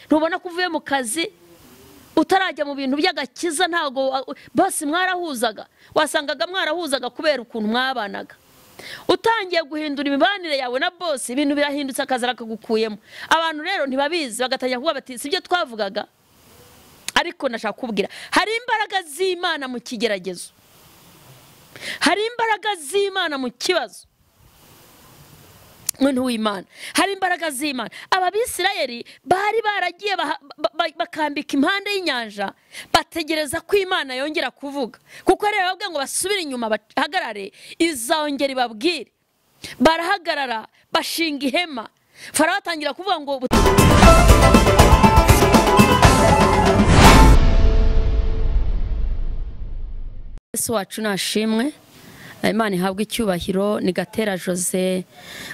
Ntubona ko uvuye mu kazi utarajya mu bintu by'agakiza, ntago bose mwarahuzaga, wasangaga mwarahuzaga kubera ukuntu mwabanaga. Utangiye guhindura imibanire yawe na boss, ibintu birahindutse, akazi akagukuyemo. Abantu rero ntibabizi, bagatangira kuvuga bati sibyo twavugaga. Ariko nashaka kubwira, hari imbaraga z'Imana mu kigeragezo, hari imbaraga z'Imana mu kibazo. Muntu w'Imana, hari imbaraga z'Imana. Aba Bisirayeli bari baragiye bakambika impande y'inyanja, bategereza ko Imana yongera kuvuga, kuko rero babwiye ngo basubire inyuma bahagarare, izongera ibabwire. Barahagarara bashinga ihema. Farawo atangira kuvuga ngo Yesu wacu nashimwe, Imana ihabwe icyubahiro. Ni Gatera Jose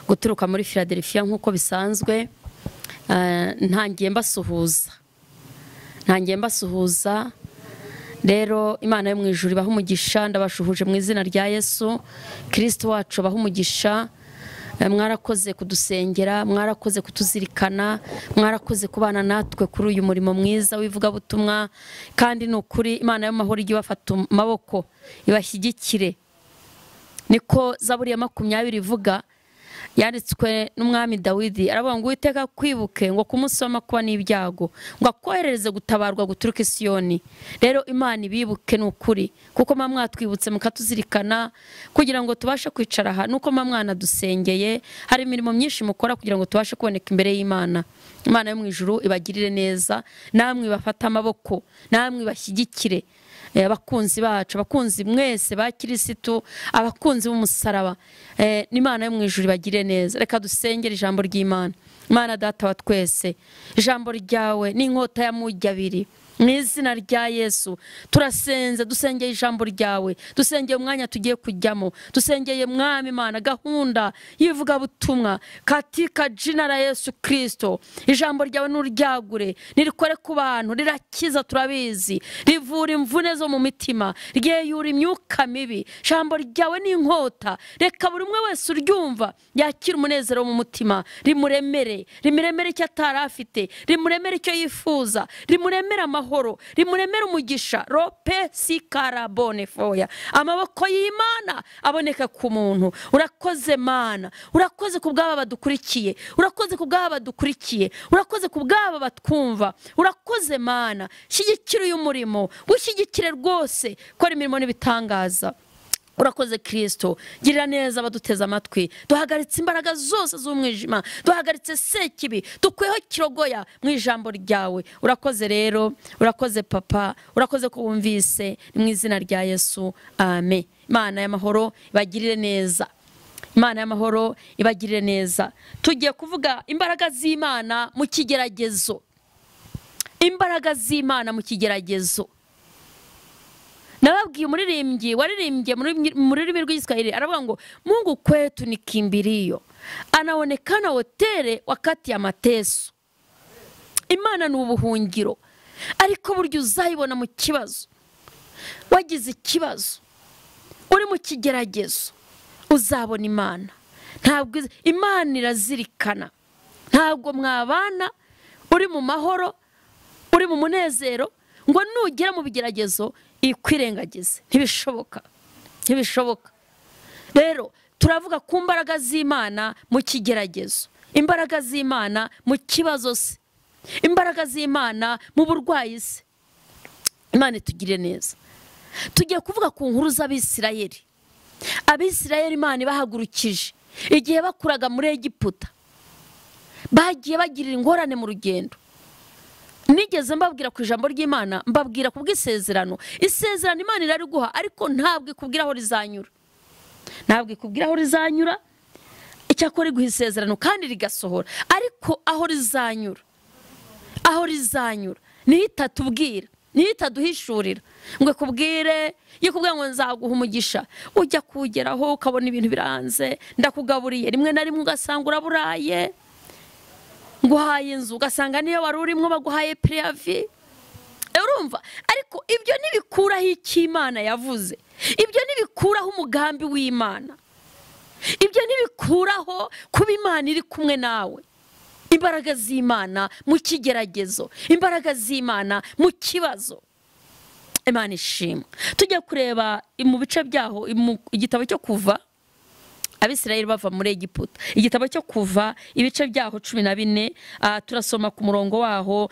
guturuka muri Philadelphia nkuko bisanzwe. Ntangiye mbasuhuza rero. Imana yo mu ijuru ibahe umugisha, ndabashuhuje mu izina rya Yesu Kristo wacu, bahe umugisha. Mwarakoze kudusengera, mwarakoze kutuzirikana, mwarakoze kubana natwe kuri uyu murimo mwiza w'ivugabutumwa. Kandi ni ukuri Imana y'amahoro ijye ibafata amaboko ibashyigikire. Niko Zaburi ya 20 ivuga, yanditswe n'umwami Dawidi, aravuga ngo Uwiteka kwibuke ngo kumusoma kuba n'ibyago, ngo akoherereze gutabarwa guturuka i Siyoni. Rero Imana ibibuke n'ukuri, kuko mwa mwatwibutse mukatuzirikana kugira ngo tubashe kwicara aha, nuko mwa mwana dusengeye. Hari imirimo myinshi mukora kugira ngo tubashe kuboneka imbere y'Imana. Imana yo mu ijuru ibagirire neza, namwe ibafata amaboko, namwe ibashyigikire. Abakunzi bacu, abakunzi mwese ba Kirisitu, abakunzi b'umusaraba, n'Imana yo mu ijuru ibagire neza. Reka dusengere ijambo ry'Imana. Imana data wa twese, ijambo ryawe ni inkota ya mujyi abiri. Mu izina rya Yesu turasenze, dusengeye ijambo ryawe, dusengeye umwanya tugiye kujyamo, dusengeye mwami Imana gahunda y'ivugabutumwa katika jina la Yesu Kristo. Ijambo ryawe n'uryagure, nirikore ku bantu, rirakiza turabizi, rivura imvune zo mu mitima, ryeyura imyuka mibi. Ijambo ryawe ni inkota, reka buri umwe wese uryumva yakira umunezero mu mutima, rimuremere, rimuremere icyo atari afite, rimuremere icyo yifuza, rimuremere amahoro, rimuremere umugisha. Rope sikarabone foya, amaboko y'Imana aboneka ku muntu. Urakoze Mana, urakoze ku bw'aba badukurikiye, urakoze ku bw'aba badukurikiye, urakoze ku bw'aba batwumva. Urakoze Mana, shyigikira uyu murimo, ushyigikire rwose, kora imirimo n'ibitangaza. Urakoze Kristo, girira neza abaduteze amatwi. Duhagaritse imbaraga zose z'umwijima, duhagaritse sekibi, dukweho kirogoya mu ijambo ryawe. Urakoze rero, urakoze papa, urakoze ko wumvise, mu izina rya Yesu, amen. Imana y'amahoro ibagirire neza, Imana y'amahoro ibagirire neza. Tugiye kuvuga imbaraga z'Imana mu kigeragezo, imbaraga z'Imana mu kigeragezo. Nababwiye umuririmbyi waririmbye mu rurimi rw'Igiswahili, aravuga ngo Mungu kwetu ni kimbilio, anaonekana wotere wakati ya mateso. Imana ni ubuhungiro, ariko buryo uzayibona mu kibazo. Wagize ikibazo, uri mu kigeragezo, uzabona Imana. Ntabwo Imana irazirikana, ntabwo mwabana uri mu mahoro, uri mu munezero, ngo nugera mu bigeragezo ikwirengagize. Ntibishoboka, ntibishoboka. Rero turavuga ku mbaraga z'Imana mu kigeragezo, imbaraga z'Imana mu kibazo se, imbaraga z'Imana mu burwayi se. Imana itugirire neza. Tugiye kuvuga ku nkuru z'Abisirayeli. Abisirayeli Imana ibahagurukije igihe bakuraga muri Egiputa, bagiye bagirira ingorane mu rugendo. Nigeze mbabwira ku ijambo ry'Imana, mbabwira ku bw'isezerano. Isezerano Imana irariguha, ariko ntabwo ikubwira aho rizanyura, ntabwo ikubwira aho rizanyura. Icyakora iguha isezerano kandi rigasohora, ariko aho rizanyura, aho rizanyura niho itatubwira, niho itaduhishurira. Ngo ikubwire, ikubwira ngo nzaguha umugisha, ujya kugeraho ukabona ibintu biranze, ndakugaburiye, rimwe na rimwe ugasanga uraburaye, nguhaye inzu ugasanga niyo wari urimo baguhaye préavis. Urumva? Ariko ibyo ntibikuraho icyo Imana yavuze, ibyo ntibikuraho umugambi w'Imana, ibyo ntibikuraho kuba Imana iri kumwe nawe. Imbaraga z'Imana mu kigeragezo, imbaraga z'Imana mu kibazo. Imana ishimwe. Tujya kureba mu bice byaho igitabo cyo Kuva, Abisirayeli bava muri Egiputa. Igitabo cyo Kuva ibice byaho 14, turasoma ku murongo waho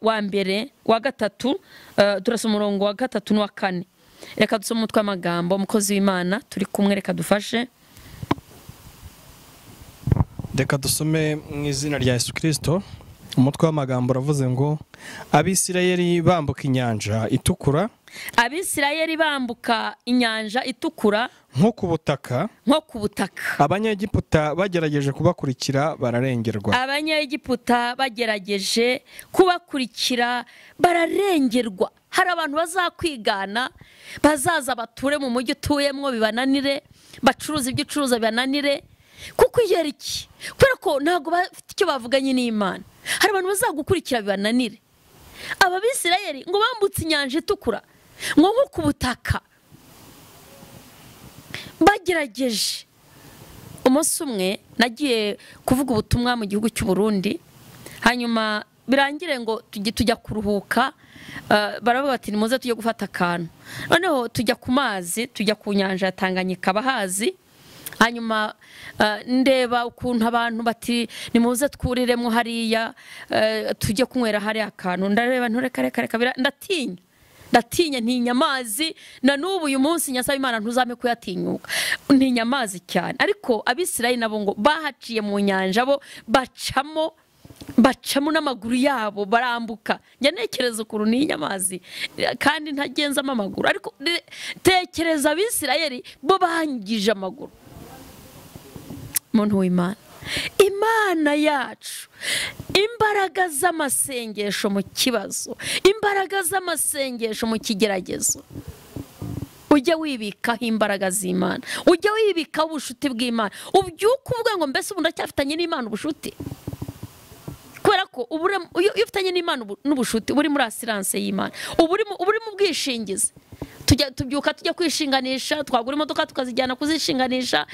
wa mbere wa gatatu, turasoma umurongo wa 3 n'uwa 4. Reka dusome umutwe w'amagambo. Umukozi w'Imana turi kumwe, reka dufashe. Reka dusome mu izina rya Yesu Kristo. Umutwe w'amagambo uravuze ngo Abisirayeli bambuka inyanja itukura. Abisirayeli bambuka inyanja itukura nko ku butaka, nko ku butaka. Abanyegiputa bagerageje kubakurikira bararengerwa. Abanyegiputa bagerageje kubakurikira bararengerwa. Hari abantu bazakwigana, bazaza bature mu mujyi utuyemwo bibananire, bacuruza ibyo ucuruza bibananire. Kuko yari iki? Kubera ko ntago bafite icyo bavuganye n'Imana. Hari abantu bazagukurikira bibananire. Aba Bisirayeli ngo bambutse inyanja itukura ngo nko ku butaka bagerageje. Umunsi umwe nagiye kuvuga ubutumwa mu gihugu cy'u Burundi, hanyuma birangire ngo tujya kuruhuka, baravuga bati nimuze tujye gufata akantu. Noneho tujya ku mazi, tujya ku nyanja ya Tanganyika bahazi. Hanyuma ndeba ukuntu abantu bati nimuze twuriremo hariya, tujye kunywera hariya akantu. Ndareba ntureka reka reka, ndatinya ndatinya, ntinya amazi. Na n'ubu uyu munsi nyasaba Imana ntuzame kuyatinyuka, ntinya amazi cyane. Ariko Abisirayeli nabo ngo bahaciye mu nyanja, bo bacamo n'amaguru yabo barambuka. Njya ntekereza ukuntu ntinya amazi kandi ntagenzamo amaguru, ariko tekereza Abisirayeli bo bangije amaguru. Muntu w'Imana, Imana yacu, imbaraga z'amasengesho mu kibazo, imbaraga z'amasengesho mu kigeragezo. Ujye wibikaho imbaraga z'Imana, ujye wibikaho ubushuti bw'Imana. Ubyuka uvuga ngo mbese ubu ndacyafitanye n'Imana ubushuti? Kubera ko iyo ufitanye n'Imana n'ubushuti uri muri assurance y'Imana, uba uri mu bwishingizi. Tubyuka tujya kwishinganisha, twagura imodoka tukazijyana kuzishinganisha,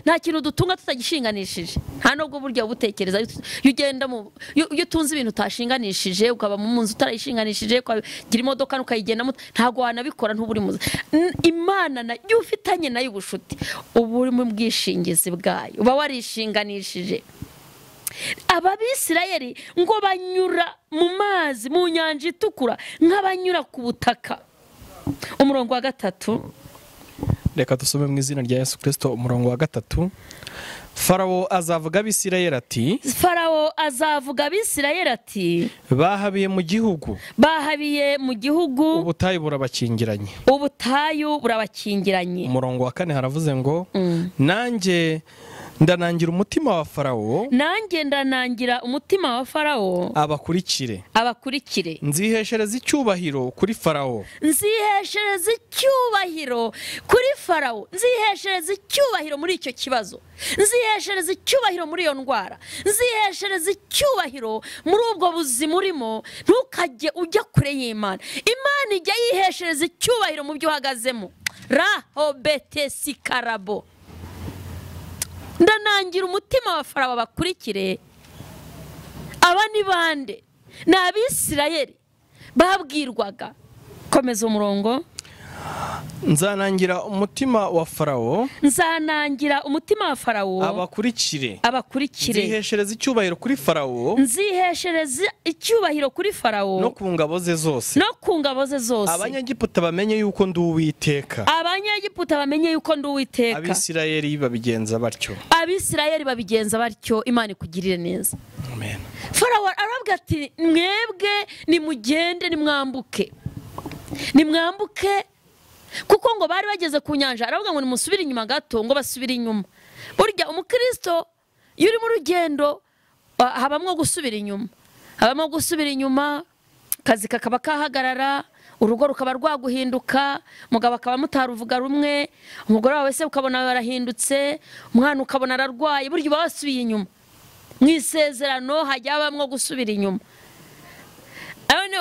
nta kintu dutunga tutagishinganishije. Nta nubwo burya ubutekereza iyo ugenda iyo utunze ibintu utashinganishije, ukaba mu nzu utarayishinganishije, ukagira imodoka ukayigendamo, ntago wanabikora ntuburi muzi. Imana nayo ufitanye nayo ubushuti, uba uri mu bwishingizi bwayo, uba warishinganishije. Aba Bisirayeli ngo banyura mu mazi mu nyanja itukura nk'abanyura ku butaka. Umurongo wa 3. Reka dusome mu izina rya Yesu Kristo. Umurongo wa 3. Farawo azavuga Abisirayeli ati, Farawo azavuga Abisirayeli ati, bahabiye mu gihugu, bahabiye mu gihugu, ubutayu burabakingiranye, ubutayu burabakingiranye. Umurongo wa 4 haravuze ngo nanjye ndanangira umutima wa Farawo, nanjye ndanangira umutima wa Farawo, abakurikire, abakurikire. Nziheshereza icyubahiro kuri Farawo, nziheshereza icyubahiro kuri Farawo, nziheshereza icyubahiro muri icyo kibazo, nziheshereza icyubahiro muri iyo ndwara, nziheshereza icyubahiro muri ubwo buzima urimo. Ntukajye ujya kure y'Imana. Imana ijya yiheshereza icyubahiro mu byo uhagazemo. Rahobetesi karabo. Ndanangira umutima wa Farawo bakurikire. Aba ni bande? Ni Abisirayeli babwirwaga. Komeza umurongo. Nzanangira umutima wa Farawo, nzanangira umutima wa Farawo, abakurikire, abakurikire. Nziheshereza icyubahiro kuri Farawo, nziheshereza icyubahiro kuri Farawo, no ku ngabo ze zose, no ku ngabo ze zose. Abanyegiputa bamenye yuko ndi Uwiteka, Abanyegiputa bamenye yuko ndi Uwiteka. Abisirayeli babigenza batyo, Abisirayeli babigenza batyo. Imana ikugirire neza. Amen. Farawo arabwira ati mwebwe nimugende, nimwambuke, nimwambuke. Kuko ngo bari bageze ku nyanja, aravuga ngo nimusubire inyuma gato, ngo basubire inyuma. Burya umukristo iyo uri mu rugendo habamwo gusubira inyuma, habamwo gusubira inyuma, kazi kakaba kahagarara, urugo rukaba rwaguhinduka, mugabo akaba mutaruvuga rumwe, umugore wawe se ukabona barahindutse, umwana ukabona ararwaye. Burya uba wasubiye inyuma. Mu isezerano hajya habamwo gusubira inyuma.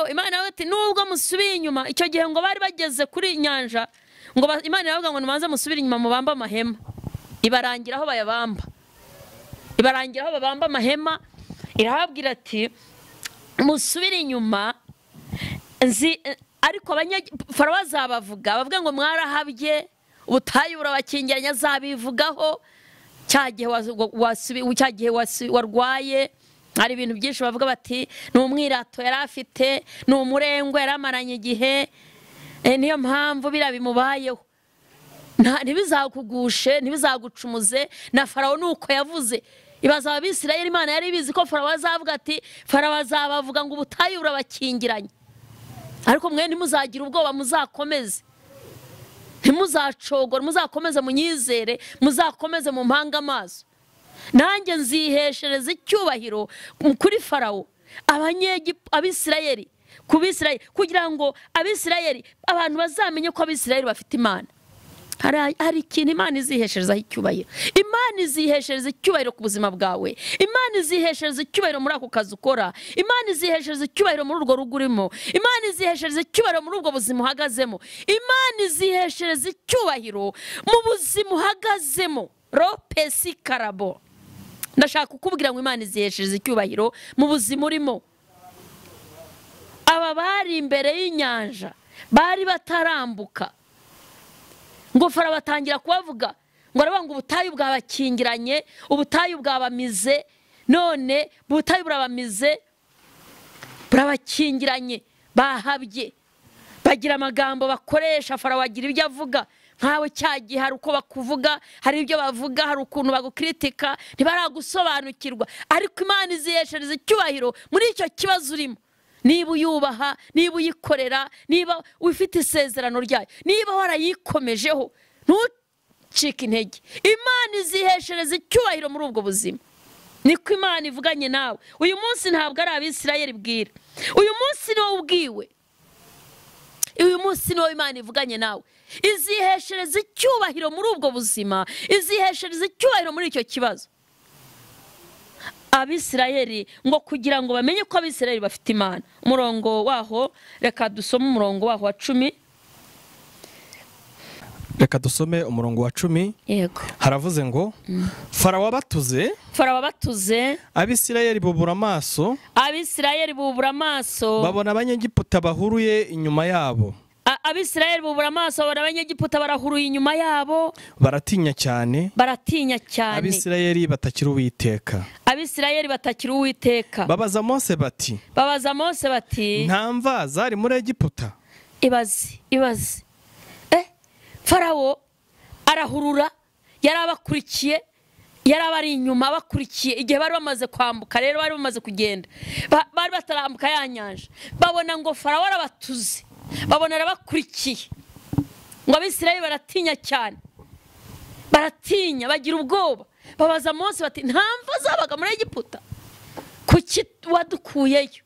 Imana ati nubwo musubiye inyuma, icyo gihe ngo bari bageze kuri nyanja, ngo Imana iravuga ngo nimanze musubire inyuma mubamba amahema. Ibarangira aho bayabamba, ibarangira aho babamba amahema. Irababwira ati musubire inyuma, nzi ariko Farawo azabavuga bavuga ngo mwarahabye, ubutayu burabakingiranye, azabivugaho cya gihe warwaye. Hari ibintu byinshi bavuga bati ni umwirato yari afite, ni umurengwe yari amaranye igihe, niyo mpamvu biriya bimubayeho. Ntibizakugushe, ntibizagucumuze. Na Farawo nuko yavuze. Ibaza Abisirayeli, Imana yari ibizi ko Farawo azavuga ati Farawo azabavuga ngo ubutayu burabakingiranye, ariko mwe ntimuzagira ubwoba, muzakomeze, ntimuzacogora, muzakomeze munyizere, muzakomeze mu mpanga amaso, nanjye nziheshereza icyubahiro kuri Farawo. Abisirayeli ku Bisirayeli, kugira ngo Abisirayeli abantu bazamenye ko Abisirayeli bafite Imana. Hari ikintu Imana izihesherezaho icyubahiro. Imana iziheshereza icyubahiro ku buzima bwawe. Imana iziheshereza icyubahiro muri ako kazi ukora. Imana iziheshereza icyubahiro muri urwo rugo urimo. Imana iziheshereza icyubahiro muri ubwo buzima uhagazemo. Imana iziheshereza icyubahiro mu buzima uhagazemo. Ropesi karabo. Ndashaka kukubwira ngo Imana iziheshereza icyubahiro mu buzima urimo. Aba bari imbere y'inyanja bari batarambuka, ngo Farawo batangira kubavuga ngo aravuga ngo ubutayu bwabakingiranye, ubutayu bwabamize, none ubutayu burabamize, burabakingiranye, bahabye. Bagira amagambo bakoresha, Farawo agira ibyo avuga. Nkawe cya gihe hari uko bakuvuga, hari ibyo bavuga, hari ukuntu bagukritika, ntibaragusobanukirwa. Ariko Imana iziheshereza icyubahiro muri icyo kibazo urimo. Niba uyubaha, niba uyikorera, niba ufite isezerano ryayo, niba warayikomejeho, ntucike intege. Imana iziheshereza icyubahiro muri ubwo buzima. Niko Imana ivuganye nawe uyu munsi. Ntabwo ari Abisirayeli bwira, uyu munsi ni wowe ubwiwe, uyu munsi ni wowe Imana ivuganye nawe. Iziheshereza icyubahiro muri ubwo buzima, iziheshereza icyubahiro muri icyo kibazo. Abisirayeli ngo kugira ngo bamenye ko Abisirayeli bafite Imana. Umurongo waho, reka dusome umurongo waho wa 10. Reka dusome umurongo wa 10. Yego. Haravuze ngo Farawo abatuze, Farawo abatuze, Abisirayeli bubura amaso, Abisirayeli bubura amaso, babona Abanyegiputa bahuruye inyuma yabo. Abisirayeli bubura amaso, babona Abanyegiputa barahuruye inyuma yabo, baratinya cyane, baratinya cyane. Abisirayeli batakira Uwiteka, Abisirayeli batakira Uwiteka. Babaza Mose bati, babaza Mose bati, nta mva zari muri Egiputa? Ibaze, ibaze. Farawo arahurura, yarabakurikiye, yarabari inyuma abakurikiye. Igihe bari bamaze kwambuka rero, bari bamaze kugenda, bari batarambuka ya nyanja, babona ngo Farawo arabatuze, babona arabakurikiye. Ngo Abisirayeli baratinya cyane, baratinya, bagira ubwoba. Babaza Mose bati nta mva zabaga muri Egiputa, kuki wadukuyeyo?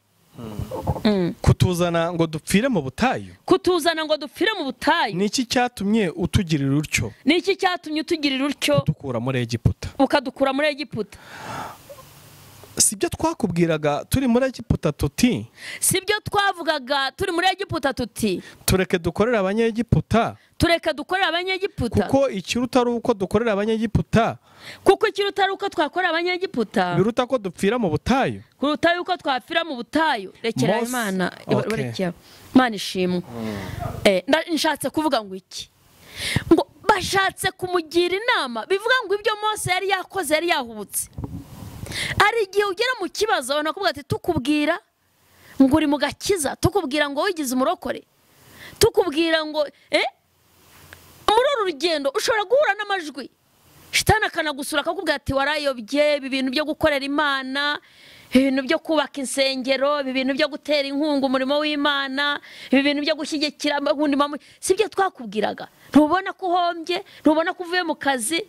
Kutuzana ngo dupfire mu butayu, kutuzana ngo dupfire mu butayu. Niki cyatumye utugirira utyo? Niki cyatumye utugirira utyo? Ukadukura muri Egiputa, ukadukura muri Egiputa. Sibyo twakubwiraga turi muri Egiputa tuti, sibyo twavugaga turi muri Egiputa tuti, tureke dukorera Abanyegiputa, tureke dukorera Abanyegiputa, kuko ikiruta ari uko dukorera Abanyegiputa, kuko ikiruta ari uko twakorera Abanyegiputa, biruta ko dupfira mu butayu, kuruta yuko twapfira mu butayu. Rekera Imana, rekera Imana ishimwe. Nshatse kuvuga ngo iki? Ngo bashatse kumugira inama, bivuga ngo ibyo Mose yari yakoze yari yahubutse. Ari igihe ugera mu kibazo abantu bakubwira ati tukubwira ngo uri mu gakiza, tukubwira ngo wigize umurokore, tukubwira ngo muri uru rugendo ushobora guhura n'amajwi, shitani akanagusura akakubwira ati warayobye, ibi bintu byo gukorera Imana, ibintu byo kubaka insengero, ibi bintu byo gutera inkunga umurimo w'Imana, ibi bintu byo gushyigikira undi mama, sibyo twakubwiraga. Ntubona ko uhombye, ntubona ko uvuye mu kazi,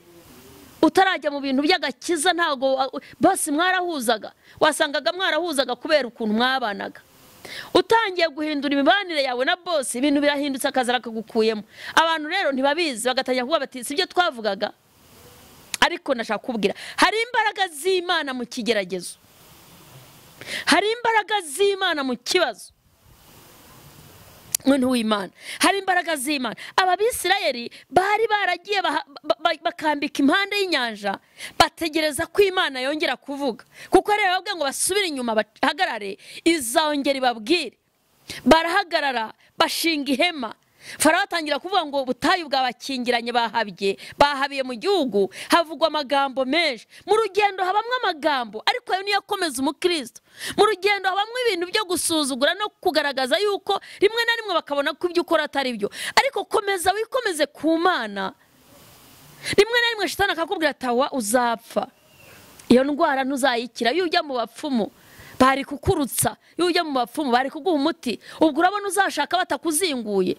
utarajya mu bintu by'agakiza, ntago bose mwarahuzaga, wasangaga mwarahuzaga kubera ukuntu mwabanaga. Utangiye guhindura imibanire yawe na boss, ibintu birahindutse, akazara kagukuyemo. Abantu rero ntibabizi, bagatangira kuvuga bati sibyo twavugaga. Ariko nashaka kubwira, hari imbaraga z'Imana mu kigeragezo, hari imbaraga z'Imana mu kibazo. Muntu w'Imana, hari imbaraga z'Imana. Aba Bisirayeli bari baragiye bakambika impande y'inyanja bategereza ko Imana yongera kuvuga, kuko rero babwiye ngo basubire inyuma bahagarare, izongera ibabwire. Barahagarara bashinga ihema. Farawo atangira kuvuga ngo ubutayu bwabakingiranye, bahabiye mu gihugu. Havugwa amagambo menshi mu rugendo, habamwe amagambo ariko ayo niyo akomeza umukristo. Mu rugendo habamwe ibintu byo gusuzugura no kugaragaza yuko rimwe na rimwe bakabona ko ibyo ukora atari byo, ariko komeza wikomeze ku Mana. Rimwe na rimwe shitani akakubwira tawa uzapfa, iyo ndwara ntuzayikira, iyo ujya mu bapfumu bari kukurutsa, iyo ujya mu bapfumu bari kuguha umuti, ubwo urabona uzashaka batakuzinguye.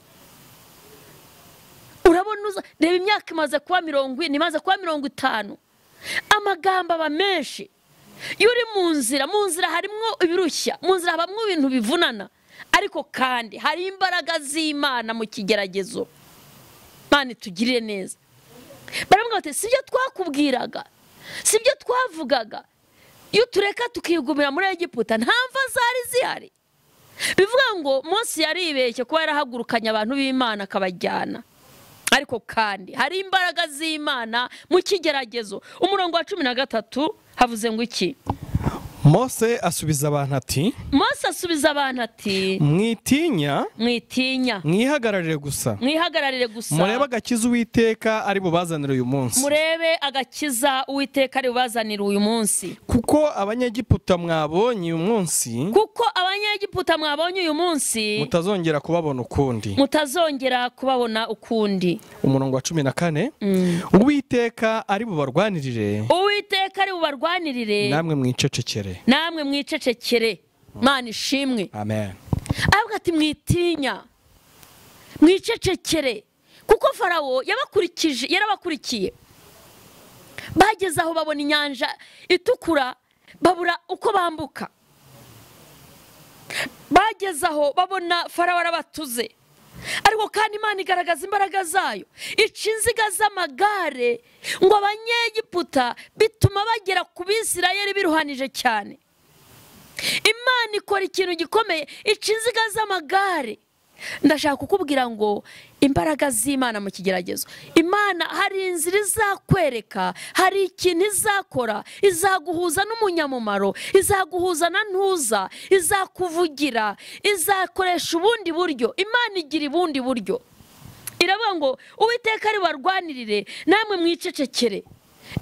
Urabona reba imyaka imaze kuba 40, imaze kuba 50, amagambo aba menshi. Iyo uri mu nzira harimo ibirushya, mu nzira habamwo ibintu bivunana, ariko kandi hari imbaraga z'Imana mu kigeragezo. Imana itugirire neza. Baravuga bati sibyo twakubwiraga, sibyo twavugaga, iyo tureka tukigumira muri Egiputa nta mva zari zihari. Bivuga ngo Mose yaribeshye kuba yarahagurukanye abantu b'Imana akabajyana, ariko kandi hari imbaraga z'Imana mu kigeragezo. Umurongo wa 13 havuze ngo iki? Mose asubiza abantu ati, Mose asubiza abantu ati, mwitinya, mwitinya, mwihagararire gusa, mwihagararire gusa, murebe agakiza Uwiteka ari bubazanire uyu munsi, murebe agakiza Uwiteka ari bubazanire uyu munsi, kuko Abanyegiputa mwabonye uyu munsi, kuko Abanyegiputa mwabonye uyu munsi, mutazongera kubabona ukundi, mutazongera kubabona ukundi. Umurongo wa 14, Uwiteka ari bubarwanirire, Uwiteka ari bubarwanirire, namwe mwicecekere, namwe mwicecekere. Mana ishimwe. Amen. Avuga ati mwitinya, mwicecekere, kuko Farawo yabakurikije, yarabakurikiye. Bageze aho babona inyanja itukura babura uko bambuka. Bageze aho babona Farawo arabatuze, ariko kandi Imana igaragaza imbaraga zayo, ica inziga z'amagare ngo Abanyegiputa bituma bagera ku Bisirayeli biruhanije cyane. Imana ikora ikintu gikomeye, ica inziga z'amagare. Ndashaka kukubwira ngo imbaraga z'Imana mu kigeragezo, Imana hari inzira izakwereka, hari ikintu izakora, izaguhuza n'umunyamumaro, izaguhuza na ntuza, izakuvugira, izakoresha ubundi buryo. Imana igira ubundi buryo. Iravuga ngo Uwiteka ari barwanirire, namwe mwicecekere.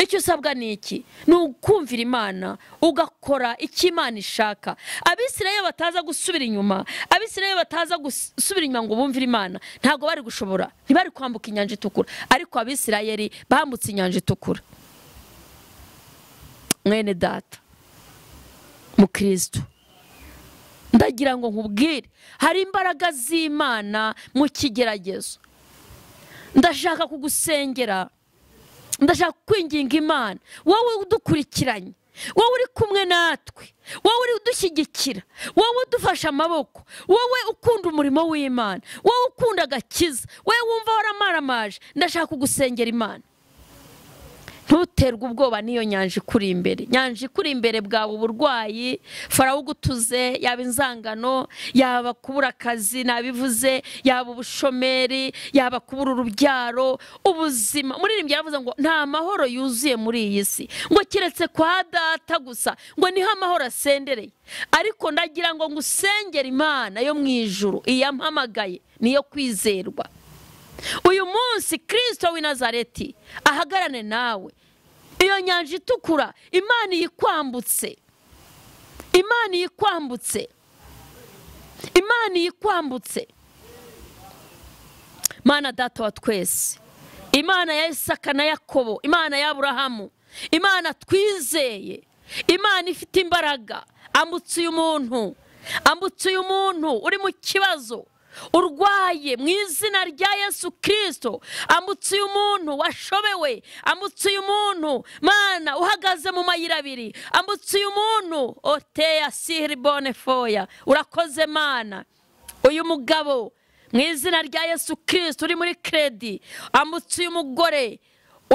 Icyo usabwa ni iki? Ni ukumvira Imana, ugakora icyo Imana ishaka. Abisirayeli bataza gusubira inyuma, Abisirayeli bataza gusubira inyuma ngo bumvire Imana, ntabwo bari gushobora, ntibari kwambuka inyanja itukura. Ariko Abisirayeli bambutse inyanja itukura. Mwene data mukristo, ndagira ngo nkubwire, hari imbaraga z'Imana mu kigeragezo. Ndashaka kugusengera, ndashaka kwinginga Imana, wowe udukurikiranye, wowe uri kumwe natwe, wowe uri udushyigikira, wowe udufasha amaboko, wowe ukunda umurimo w'Imana, wowe ukunda agakiza, wowe wumva waramaramaje, ndashaka kugusengera Imana. Ntuterwe ubwoba n'iyo nyanja ikuri imbere. Nyanja ikuri imbere bwawe uburwayi, Farawo ugutuze, yaba inzangano, yaba kubura akazi nabivuze, yaba ubushomeri, yaba kubura urubyaro, ubuzima. Muririmbyi yaravuze ngo nta mahoro yuzuye muri iyi si, ngo keretse kwa data gusa, ngo niho amahoro asendereye. Ariko ndagira ngo ngusengere Imana yo mu ijuru, iyampamagaye niyo kwizerwa. Uyu munsi Kristo w'i Nazareti ahagarane nawe. Iyo nyanja itukura Imana iyikwambutse, Imana iyikwambutse, Imana iyikwambutse. Mana data wa twese, Imana ya Isaka na Yakobo, Imana ya Aburahamu, Imana twizeye, Imana ifite imbaraga, ambutse uyu muntu, ambutse uyu muntu uri mu kibazo, urwaye mu izina rya Yesu Kristo, ambutse uyu muntu washobewe, ambutse uyu muntu Mana uhagaze mu mayira abiri, ambutse uyu muntu oteya sihiri bone foya. Urakoze Mana. Uyu mugabo mu izina rya Yesu Kristo uri muri kredi, ambutse uyu mugore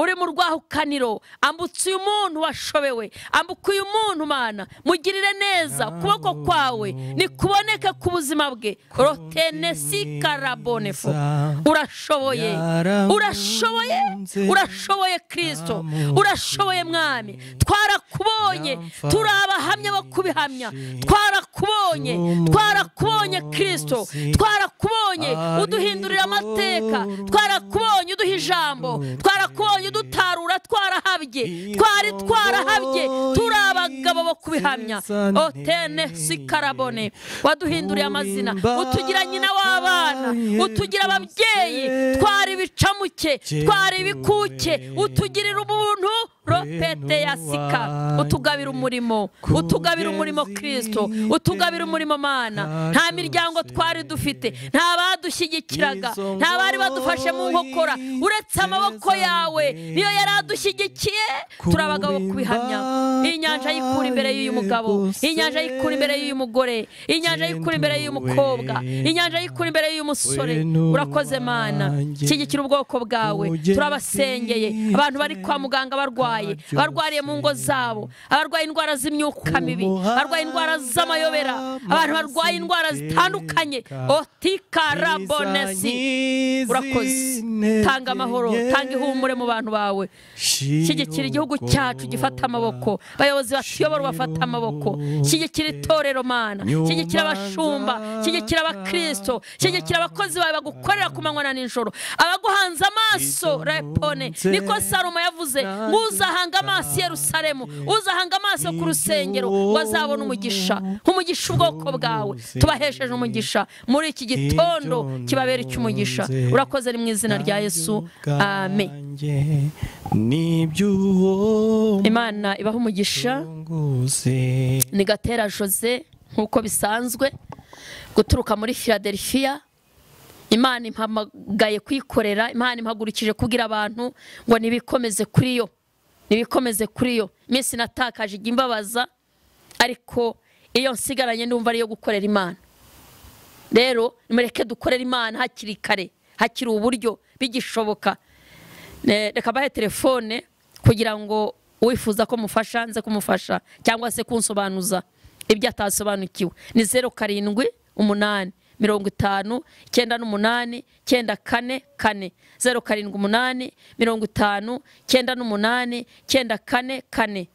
uri mu rwahukaniro, ambutse uyu muntu washobewe, ambuka uyu muntu Mana, mugirire neza, ukuboko kwawe nikuboneke ku buzima bwe. Rotenesi karabonefo, urashoboye, urashoboye, urashoboye Kristo, urashoboye Mwami. Twarakubonye, turi abahamya bo kubihamya, twarakubonye, twarakubonye Kristo, twarakubonye uduhindurira amateka, twarakubonye uduha ijambo, twarakubonye dutarura, twarahabye, twari twarahabye, turi abagabo bo kubihamya. Otene sikarabone, waduhinduriye amazina, utugira nyina w'abana, utugira ababyeyi, twari ibicamuke, twari ibikuke, utugirira ubuntu. Ropete ya sika, utugabira umurimo, utugabira umurimo Kristo, utugabira umurimo Mana. Nta miryango twari dufite, nta badushyigikiraga, nta bari badufashe mu nkokora, uretse amaboko yawe niyo yari adushyigikiye. Turi abagabo kubihamya. Iyi nyanja yikura imbere y'uyu mugabo, iyi nyanja yikura imbere y'uyu mugore, iyi nyanja yikura imbere y'uyu mukobwa, iyi nyanja yikura imbere y'uyu musore. Urakoze Mana, shyigikira ubwoko bwawe. Turabasengeye abantu bari kwa muganga barwaye, barwariye mu ngo zabo, abarwaye indwara z'imyuka mibi, abarwaye indwara z'amayobera, abantu barwaye indwara zitandukanye. Otikarabonesi, urakoze. Tanga amahoro, tanga ihumure mu bantu bawe. Shyigikira igihugu cyacu gifata amaboko, abayobozi batuyobora bafata amaboko. Shyigikira itorero Mana, shyigikira abashumba, shyigikira abakristo, shyigikira abakozi bawe bagukorera ku manywa na nijoro, abaguhanze amaso. Repone, niko Salomo yavuze, uzahanga amaso Yerusalemu, uzahanga amaso ku rusengero, wazabona umugisha. Umugisha ubwoko bwawe, tubahesheje umugisha muri iki gitondo, kibabera icy'umugisha. Urakoze ni mu izina rya Yesu, amen. Imana ibaha umugisha. Ni Gatera Jose nkuko bisanzwe, guturuka muri Philadelphia. Imana impamagaye kwikorera, Imana impagurukije kubwira abantu ngo nibikomeze kuri yo, nibikomeze kuri yo. Iminsi natakaje imbabaza, ariko iyo nsigaranye ndumva ari yo gukorera Imana. Rero nimureke dukorera Imana hakiri kare, hakiri uburyo bigishoboka. Reka bahe telefone kugira ngo uwifuza ko mufasha nze kumufasha cyangwa se kunsobanuza ibyo atasobanukiwe. Ni 07 8 50 98 94 4, 07 8 50 98 94 4,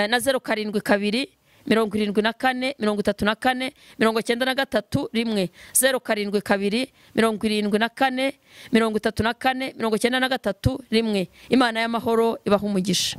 na 0 7 2 74 34 93 1, 0 7 2 74 34 93 1. Imana y'amahoro ibaha umugisha.